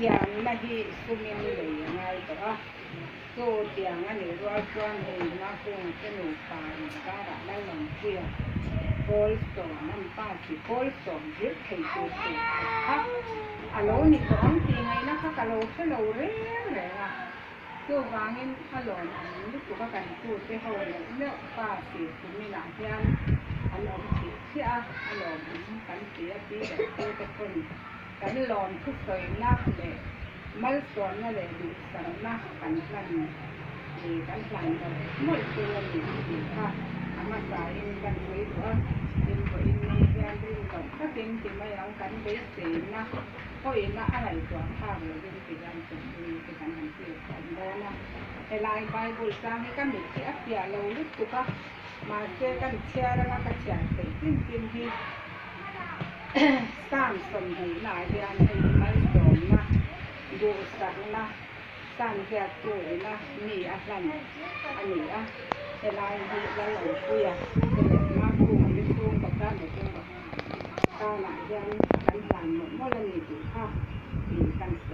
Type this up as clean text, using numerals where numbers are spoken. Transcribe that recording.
Thiamna hi sumin lei a ngai tawh a, chu tiang a nih rual chuan hei Makunga te nupa inkarah Lalawmpuia pawl sawm an pa chi pawl sawm zir thei tur tur khat kha a lo ni tawh ang tih ngaihna kha ka lo hre lo reng reng a, chuvangin a lawmawm lutuk a kan tute ho neuh neuh pa chi kuminah hian an awm chhih chhiah a, a lawmawm kan ti a pi leh pute pawn. Kan lawm thusawinak leh malsawmna leh duhsakna kan hlan ih kan hlan mawlh mawlh chu a ni tih kha a hmasain kan sawi duh a. Tin, vawiin ni hian rinawm takin ti mai ang kan beiseina pawhina a ngaihtuah phak lovin ti hian chawlhpui te kan han tir khawm dawn a. Helai Bible chang hi ka mit hi a fiah lo lutuk a, mahse kan chhiar anga ka chhiar theih chin chin hi. Psalm sawmhnihna ah hian hei hi malsawmna, duhsakna, Psalm ziaktu ina mi a hlan a ni a, helai hi Lalawmpuia te leh Makunga te chhungkaw tan leh chhungkaw tanah hian kan hlan mawlh mawlh a ni tih kha kan sawi.